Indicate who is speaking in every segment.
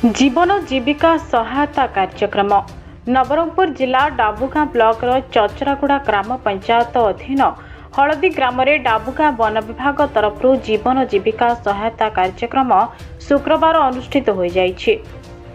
Speaker 1: ଜୀବନ ଜୀବିକା ସହାୟତା କାର୍ଯ୍ୟକ୍ରମ। ନବରଙ୍ଗପୁର ଜିଲ୍ଲା ଡାବୁଗାଁ ବ୍ଲକର ଚଚରାଗୁଡ଼ା ଗ୍ରାମ ପଞ୍ଚାୟତ ଅଧୀନ ହଳଦୀ ଗ୍ରାମରେ ଡାବୁଗାଁ ବନ ବିଭାଗ ତରଫରୁ ଜୀବନ ଜୀବିକା ସହାୟତା କାର୍ଯ୍ୟକ୍ରମ ଶୁକ୍ରବାର ଅନୁଷ୍ଠିତ ହୋଇଯାଇଛି।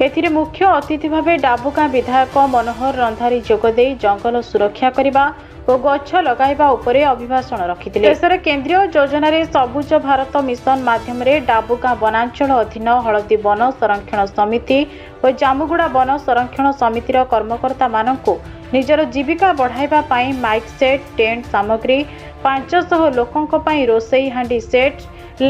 Speaker 1: ଏଥିରେ ମୁଖ୍ୟ ଅତିଥି ଭାବେ ଡାବୁଗାଁ ବିଧାୟକ ମନୋହର ରନ୍ଧାରୀ ଯୋଗଦେଇ ଜଙ୍ଗଲ ସୁରକ୍ଷା କରିବା ଓ ଗଛ ଲଗାଇବା ଉପରେ ଅଭିଭାଷଣ ରଖିଥିଲେ। ଶେଷରେ କେନ୍ଦ୍ରୀୟ ଯୋଜନାରେ ସବୁଜ ଭାରତ ମିଶନ ମାଧ୍ୟମରେ ଡାବୁଗାଁ ବନାଞ୍ଚଳ ଅଧୀନ ହଳଦୀ ବନ ସଂରକ୍ଷଣ ସମିତି ଓ ଜାମୁଗୁଡ଼ା ବନ ସଂରକ୍ଷଣ ସମିତିର କର୍ମକର୍ତ୍ତାମାନଙ୍କୁ ନିଜର ଜୀବିକା ବଢ଼ାଇବା ପାଇଁ ମାଇକ୍ ସେଟ୍, ଟେଣ୍ଟ ସାମଗ୍ରୀ, 500 ଲୋକଙ୍କ ପାଇଁ ରୋଷେଇ ହାଣ୍ଡି ସେଟ୍,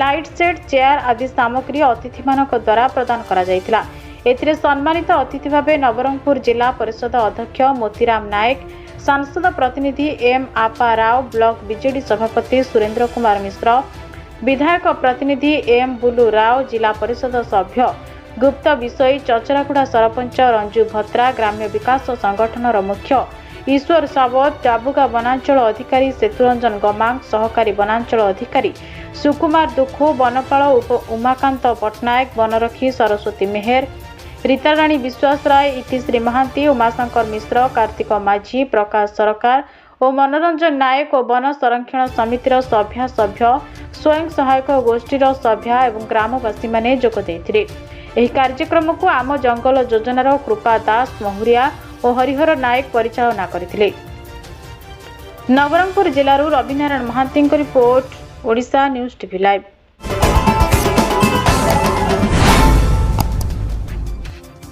Speaker 1: ଲାଇଟ୍ ସେଟ୍, ଚେୟାର ଆଦି ସାମଗ୍ରୀ ଅତିଥିମାନଙ୍କ ଦ୍ୱାରା ପ୍ରଦାନ କରାଯାଇଥିଲା। ଏଥିରେ ସମ୍ମାନିତ ଅତିଥି ଭାବେ ନବରଙ୍ଗପୁର ଜିଲ୍ଲା ପରିଷଦ ଅଧ୍ୟକ୍ଷ ମୋତିରାମ ନାୟକ, ସାଂସଦ ପ୍ରତିନିଧି ଏମ୍ ଆପା ରାଓ, ବ୍ଲକ ବିଜେଡି ସଭାପତି ସୁରେନ୍ଦ୍ର କୁମାର ମିଶ୍ର, ବିଧାୟକ ପ୍ରତିନିଧି ଏମ୍ ବୁଲୁ ରାଓ, ଜିଲ୍ଲା ପରିଷଦ ସଭ୍ୟ ଗୁପ୍ତ ବିଷୋୟୀ, ଚଚରାଗୁଡ଼ା ସରପଞ୍ଚ ରଞ୍ଜୁ ଭତ୍ରା, ଗ୍ରାମ୍ୟ ବିକାଶ ସଂଗଠନର ମୁଖ୍ୟ ଈଶ୍ୱର ସାବତ, ଡାବୁଗାଁ ବନାଞ୍ଚଳ ଅଧିକାରୀ ସେତୁରଞ୍ଜନ ଗମାଙ୍ଗ, ସହକାରୀ ବନାଞ୍ଚଳ ଅଧିକାରୀ ସୁକୁମାର ଦୁଖୁ, ବନପାଳ ଉମାକାନ୍ତ ପଟ୍ଟନାୟକ, ବନରକ୍ଷୀ ସରସ୍ୱତୀ ମେହେର, ରୀତାରାଣୀ ବିଶ୍ୱାସ ରାୟ, ଇତିଶ୍ରୀ ମହାନ୍ତି, ଉମାଶଙ୍କର ମିଶ୍ର, କାର୍ତ୍ତିକ ମାଝୀ, ପ୍ରକାଶ ସରକାର ଓ ମନୋରଞ୍ଜନ ନାୟକ ଓ ବନ ସଂରକ୍ଷଣ ସମିତିର ସଭ୍ୟା ସଭ୍ୟ, ସ୍ୱୟଂ ସହାୟକ ଗୋଷ୍ଠୀର ସଭ୍ୟା ଏବଂ ଗ୍ରାମବାସୀମାନେ ଯୋଗ ଦେଇଥିଲେ। ଏହି କାର୍ଯ୍ୟକ୍ରମକୁ ଆମ ଜଙ୍ଗଲ ଯୋଜନାର କୃପା ଦାସ ମହୁରିଆ ଓ ହରିହର ନାୟକ ପରିଚାଳନା କରିଥିଲେ। ନବରଙ୍ଗପୁର ଜିଲ୍ଲାରୁ ରବିନାରାୟଣ ମହାନ୍ତିଙ୍କ report, Odisha news TV live.